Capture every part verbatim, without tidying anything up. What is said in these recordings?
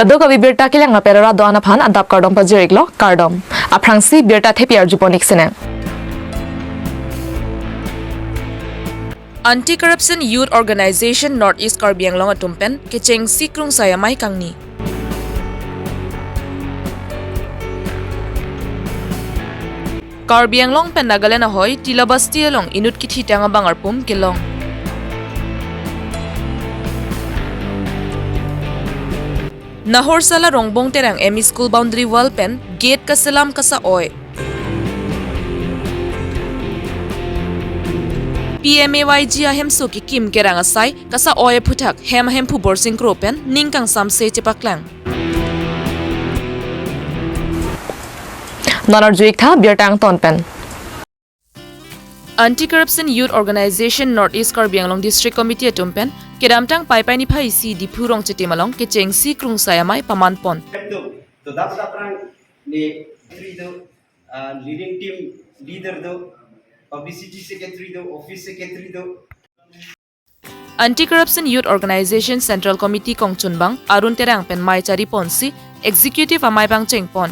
Kadokave birta kelang lapen rat do-an aphan adap kardom pajir-iklo, kardom. Aphrangsi birta thepi arjupon-ik sinang. Anti-Corruption Youth Organization North East Karbi Anglong atum pen kechengsi krungsai amei kangni. Karbi Anglong pen Nagaland ahoi Tila Basti along inut kithitang abang arpum kelong. Nahorsala Rongbong Terang M E School boundary wall pen gate kaselam kasa-oi. P M A Y G ahemso kekim kerang asai kasa-oi aphuthak hem ahemphu Borsing Kro pen ning kangsamse chepaklang. Non arju-iktha birta angton pen. Anti-Corruption Youth Organization North East Karbi Anglong District Committee atum pen kedamtang Paipai niphai isi Diphu Rongchetim along kechengsi krungsai amei pamanpon. Do, to dap dap rang ni three do, uh, leading team leader do, publicity secretary do, office secretary do. Anti-Corruption Youth Organization Central Committee kongchunbang Arun Terang pen mei chariponsi executive amei pangchengpon.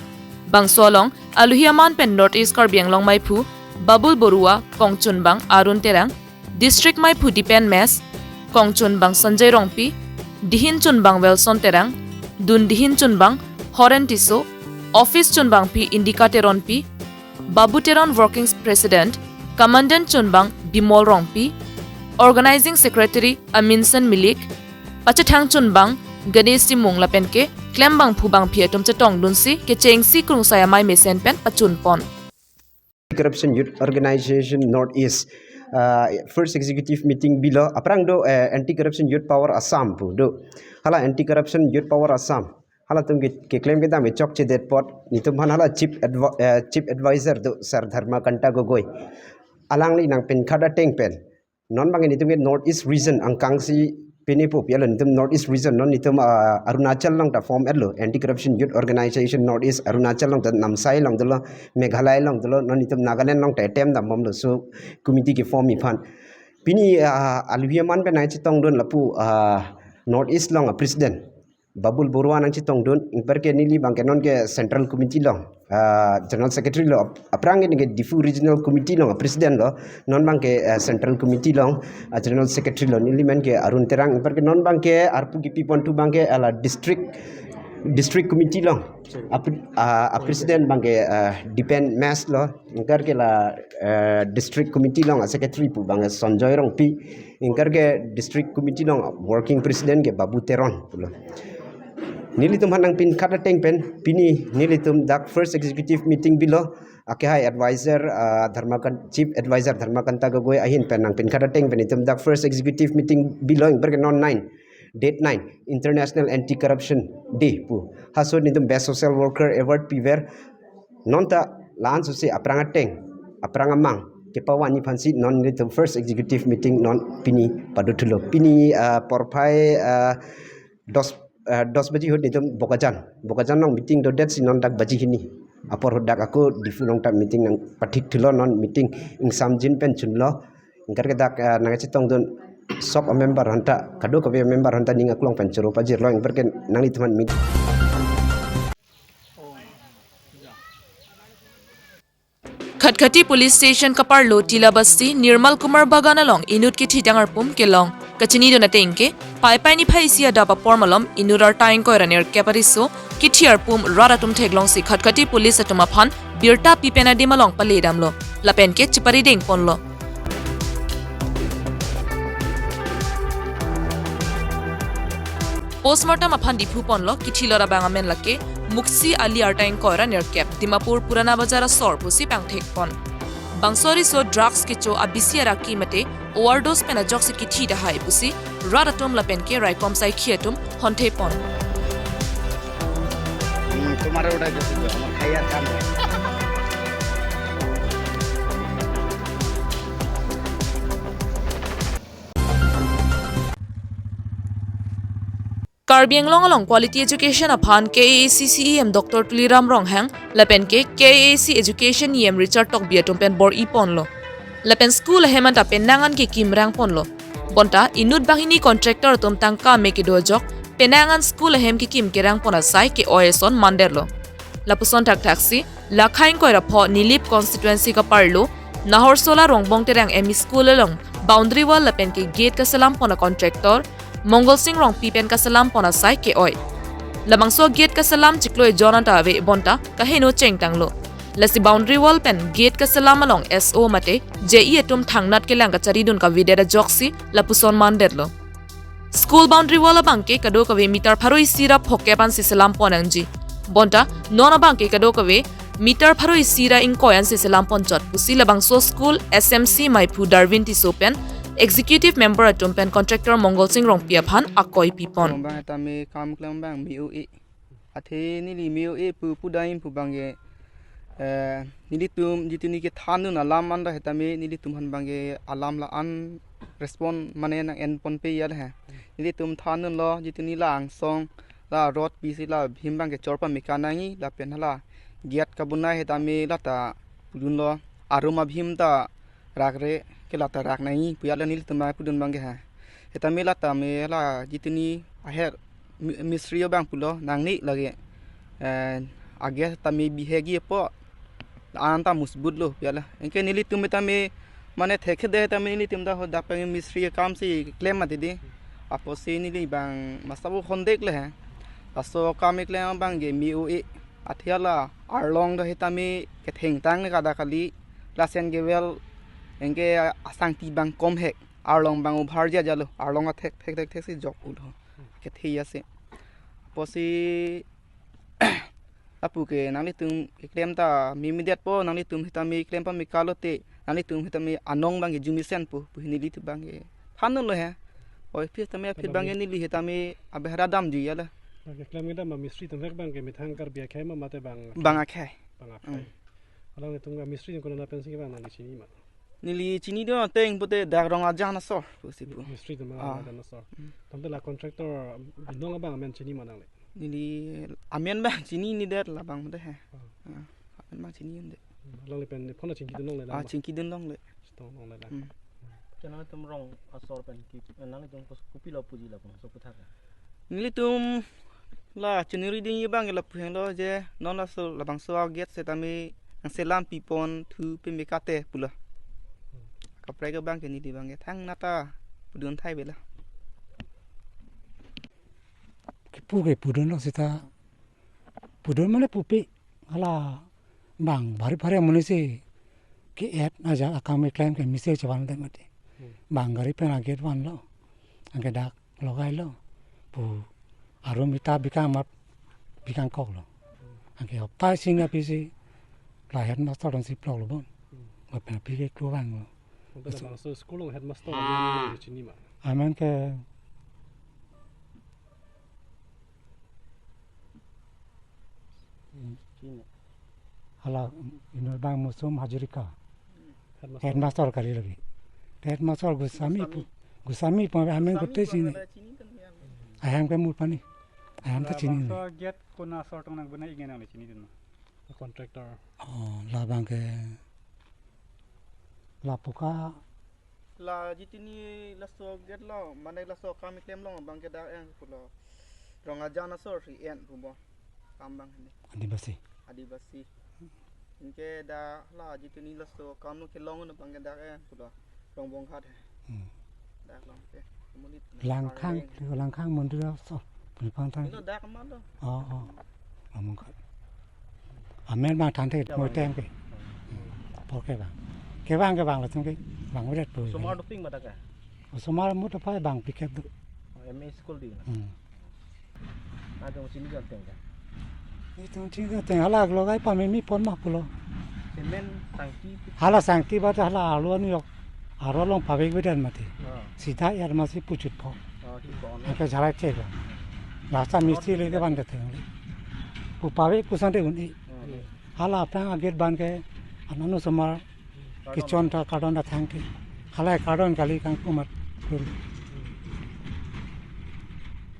Bangso along aluhi aman pen North East Karbi Anglong meiphu Babul Borua, kongchunbang Arun Terang, District meiphu Dipen Mess, kongchunbang Sanjay Rongpi, dihin chunbang Welson Terang, dun dihin chunbang Horen Tisso, office chunbangpi Indika Teronpi, Babu Teron Working President, Commandant chunbang Bimol Rongpi, Organizing Secretary Aminson Milik, pachethang chunbang Ganesh Timung lapen keklembangphu bangpi atum chetongdunsi kechengsi krungsai amei mesen pen pachunpon. Corruption Youth Organization North East, uh, first executive meeting bilo, aphrang do, uh, Anti Corruption Youth Power Assam pu do. Hala Anti Corruption Youth Power Assam halatum ke, keklem kedam e chokchedet apot, netum aphan hala chief advi-, eh, chief advisor do Sir Dharmakanta Gogoi, alangli nangpinkhat ateng pen, non bang netum ke North East region angkangsi pini pu pi alo, netum North East region, non netum, ah, Arunachal along ta form etlo, Anti Corruption Youth Organization North East Arunachal along ta, Namsai along dolo, Meghalaya along dolo, non netum Nagaland along ta attempt dambomlo, so committee ke form-ji aphan. Pini, ah, aluhi aman pen nangchetongdun lapu, ah, North East along a president Babul Borua nangchetongdun, ingper ke neli bang ke non ke Central Committee along, ah, General Secretary lo, ap-, aphrang ke neli ke Diphu Regional Committee along, ah, President lo, non bang ke, ah, Central Committee along, ah, General Secretary lo, neli men ke Arun Terang, ingper ke non bang ke arpu kipi pon thu bang ke hala District, District Committee along, ah, pre-, ah, ah, President bang ke, ah, Dipen Mess lo, ingkar ke la, ah, District Committee along, ah, Secretary pu bang ke Sanjoy Rongpi, ingkar ke District Committee along Working President ke Babu Teron pulo. Nelitum aphan nangpinkhat ateng pen, pini nelitum dak first executive meeting bilo, akehai advisor, ah, Dharmakan-, Chief Advisor Dharmakanta Gogoi ahin pen nangpinkhat ateng pen netum dak first executive meeting bilo, ingper ke non nine, date nine, International Anti Corruption Day pu. Halaso netum Best Social Worker Award piver. Non ta la-an sose aphrang ateng, aphrang amang kepavanji aphansi non netum first executive meeting non pini padothulo. Pini, ah, porphai, ah, dos, ah, dos baji ahut netum Bokajan, Bokajan along meeting dodetsi non dak baji hini apor ahut dak ako Diphu along ta meeting nangpathik thulo, non meeting ingsamjin pen chunlo. Ingkar ke dak, ah, nangchetongdun sok a member aphanta, kadokave a member aphanta ning aklong pen choro pajirlo, ingper ke nanglitum aphan meet. Khatkhati Police Station kaparlo Tila Basti Nirmal Kumar Bagan along inut kithitang arpum kelong. Kachinidun ateng ke, Paipai niphai isi adap apor malom inut arta ingkoi ra nerkep ariso kithi arpum rat atum theklongsi Khatkhati Police atum aphan birta pipen adim along pale damlo. Lapen ke chipari dengponlo. Postmortem aphan Diphu ponlo, kithilot abang amen lake Muksi Ali, arta ingkoi ra nerkep, Dimapur Purana Bazar asor pusi pangthekpon. Bangso ariso drugs kecho abisi araki mate overdose pen ajoksi kithi tahai pusi rat atum lapen ke raikom saikhi atum honthepon. Hmm, तुम्हारा उड़ा के सुबह हमारा खाया काम है। Karbi Anglong along Quality Education aphan K A A C C E M Doctor Tuliram Ronghang lapen ke K A A C Education E M Richard Tokbi atum pen bor-iponlo. Lapen school ahem anta penang an ke kimrang ponlo. Bonta inut banghini contractor atum tangka me kedo ajok penang an school ahem kekim kerang pon asai ke-oi ason mandet lo. Lapuson thakthaksi, lakha ingkoi ra pho Nilip constituency kaparlo Nahorsola Rongbong Terang M E School along boundary wall lapen ke gate kaselam pon a contractor Mongol Sing Rongpi pen kaselam pon asai ke-oi. Labangso gate kaselam chiklo ejon anta ave bonta kaheno chengtanglo. Lasi boundary wall pen gate kaselam along S O mate J E atum thangnat kelang kacharidun kavedet ajoksi lapuson mandet lo. School boundary wall abang ke kadokave meter pharo isi ra phokep ansi selam pon nangji. Bonta non abang ke kadokave meter pharo isi ra ingkoi ansi selam pon chot pusi labangso school S M C maiphu Darwin Tisso pen executive member atum pen contractor Mongol Sing Rongpi aphan akoi pipon. Bang tame kam klem bang M O A. Athe neli M O A pu pudam pu bang ke, eh, nelitum jitini kethandun alam anta hetame nelitum aphan bang ke alam la-an respond mane nang en ponpe ya he. Nelitum thandunlo jitini la angsong la rot pisi la bhim bang ke chorpa meka nangji lapen hala gate kabonai hetame lata pudunlo arum abhim ta rakre ke lata rak nangji pu ya la nelitum apudun bang ke ha. Hetame lata me la jitini aher mi-, mistri abang pulo nangni lage. Eh, age tame bihek ji po anta musbut lo pu ya la. Anke nelitum tame mane thekhe de tame nelitum ta ho dak pen mistri kam si klem mati di. Apotsi neli bang masa bo hondek le he. Laso kam klem bang ke M O A. Athe la arlong do hetame kethengtang ne kada kali lasen ke well anke asangti bang kom hek arlong bang ubhar ja jalo arlong athek thek thek thek si jok ulo kethe ya se apotsi apu ke nanglitum keklem ta mimidet po nanglitum hetame klem pa mekalo te nanglitum hetame anong bang ke jumisen po pu nelitum bang ke phanun lo he oi phi tame phi bang ke neli hetame abehara dam ju ya la. Oke, klem kedam ma mistri tum hek bang ke methang Karbi akhei ma mate bang bang akhei. Bang akhei. Hmm. Alanglitum ke mistri tum konat pensi ke bang nangli chini ma. Neli chinidun ateng pute dak Rong Ajan asor pusi pu. Mistri tum ah. Rong Ajan asor. Hmm. Tangte la contractor binong abang amen chini ma nangli. Neli amen bang chininedet labang mate he. Ah. Ah, amen bang chininedet. Hmm. Alangli pen phone chingkidun longle la. Ah, chingkidun longle. Chitong longle la. Hmm. Ke nangtum Rong asor pen ke nangtum kopilo puji labangso puthak. Nelitum la chunuri ding bang ke lapu henglo je non laso labangso a gate setame nangselam pipon thu pemekate pulo. Kaprek ke bang ke neli bang ke thangnat ta pudun thai bela. Kipu ke pudun lo seta pudun mane pupe. Hala bang bari bari amonit si ke-et aja akam keklem ke mistri chevan det mati. Hmm. Bang gari pen a gate vanlo. Anke dak logailo. Pu arum ita bikang mat bikang koklo. Anke hopta isi aphi si la headmaster dong si ploklo bon. Hmm. Ba pen aphi ke klo vanglo. Mungkin so labangso school along headmaster ah. Chini ma. Amen ke Chini. Hala inut bang Musum Hazarika. Headmaster. Headmaster kali lagi. Headmaster Goswami pu. Goswami pu amen kote chini. Chini kan ya. Ahem ke mur pani. Ahem ta chini. Labangso gate kona asor tong nang bina ingen nang chinidun. Contractor. Oh, labang ke lapuka La jitini laso gate lo, mane laso kam klem long bang ke dak en pulo. Rong Ajan asor si en pubo. Kam bang hini. Adibasi. Adibasi. Inke dak la jitini laso kam lo kelong no bang ke dak en pulo. Rongbong Ghat he. Hmm. Dak long ke. Kemulit. Langkhang, Langkhang mondir asor. Puni pang tang. Ino dak ma lo. Oh, oh. Among khat. Amen bang than the mo tem ke. Por ke bang. Ke bang ke bang la tum ke. Bang udet pu. Osomar doping ma dak ke? Osomar mo to pai bang pikep do. M E school di. Hmm. Adong chini jon teng ke. Ni tum chini jon teng hala logai pa me mi pon ma pulo. Semen tangki. Hala sangti ba hala alu ani yok. Aro long pavek vedan mati. Oh. Sida yar masi puchut pho. Oh, hi ko. Angke jalai che ko. Lasa mistri le ke ban ke theng. Pu pavek pu sante un i. Oh. Hala apang a gate ban ke ananu somar kichon ta kardon ta thang ke. Hala kardon kali kang kumat.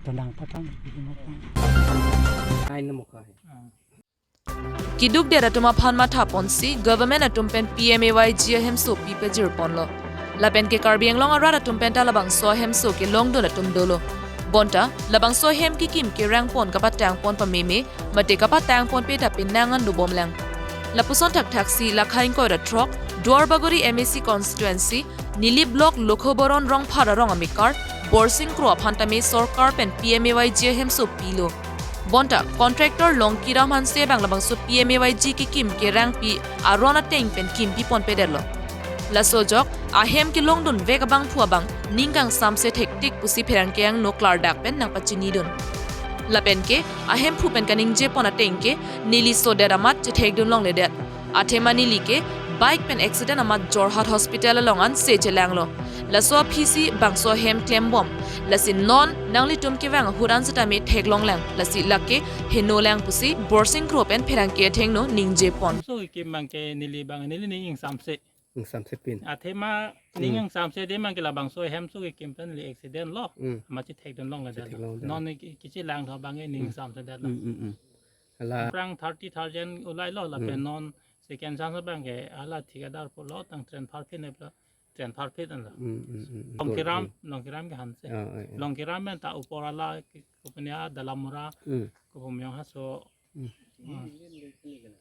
Tendang patang. Ai namo ka hai. Keduk der atum aphan matha ponsi government atum pen P M A Y G ahemso pi pajir ponlo. Lapen ke Karbi Anglong arat atum pen ta labangso ahemso kelongdun atum dolo. Bonta labangso ahem kekim kerang pon kapatang pon pameme mate kapatang ponpe ta penang an dobom lang. Lapuson thakthaksi lakha ingkoi ra throk Duarbagori M A C constituency Nilip Block Lokhoboron Rongphar arong amekar Borsing Kro aphan tame sorkar pen P M A Y G ahemso pilo. Bonta contractor Longkiram Hanse abang labangso P M A Y G kekim kerangpi aron ateng pen kimpi ponpedetlo. Laso ajok ahem kelongdun vek abangphu abang ning kangsamse thektik pusi pherangke angno klardak pen nangpachinidun. Lapen ke ahemphu pen kaningje pon ateng ke neli sodet amat chethekdun longledet. Athema neli ke bike pen accident amat Jorhat Hospital along anse chelanglo. Laso aphisi bangso ahem klembom. Lasi non nanglitum kevang ahut an setame theklong lang. Lasi lake heno lang pusi Borsing Kro pen pherangke athengno ningje pon. So kekim abang ke neli abang neli ning ingsamse. Ingsamse pin. Athema ning Hmm. ingsamse de abang ke labangso ahemso kekim pen neli accident lo. Hmm. Amat chethekdun longledet. Chethek longledet. Non ke kichelang tho abang ke ning Hmm. ingsamsedet lo. Hmm, hmm, hmm. Hala. Prang thirty thousand ulailo lapen Hmm. non second chance abang ke hala thikadar pulo tang train pharphin eplo train pharphin anlo. Hmm, hmm, hmm, hmm. Longkiram, Longkiram ke Hanse. Ah, ah, ah. Longkiram pen ta upor hala ke kopunya Dalamura, Hmm. Kopumyong Haso. Hmm. Hmm.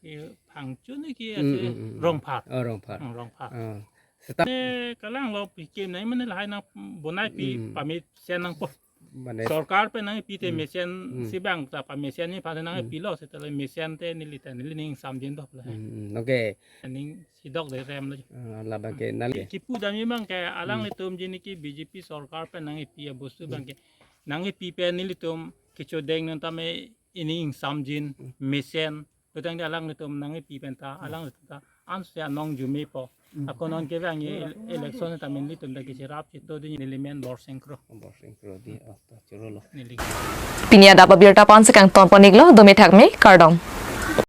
Ke Phangcho ne ke Hmm, ase hmm, hmm, hmm. Rongphar. Oh, Rongphar. Hmm, Rongphar. Ah. Seta- Ne kalanglo pikim nai mane lahai nang bonai pi Hmm. pamesen nangpo. Mane Sorkar pen nangpi te Hmm. mesen Hmm. si abang ta pamesen ni pha nang Hmm. pilo seta le mesen te neli ta neli ning samjin dok le. Hmm, hmm. Okay. Ning sidok de rem lo. Ah, labang ke nali. Kipu dam abang ke alang Hmm. litum jini ke B J P sorkar pen nangpi abostu Hmm. abang ke nangpi pen nelitum kechodeng nang tame ining samjin Hmm. mesen. Lutang de alang litum nangpi pen ta, Hmm. alang litum ta anse anong jumepo. Hmm. Ako non ke abang ye ele-, election ta nelitum ta kecherap chito di neli men Borsing Kro. Borsing Kro di, oh, ta churolo. Neli. Pini adap abirta pen si kangton pon-iklo, dome thakme, kardom.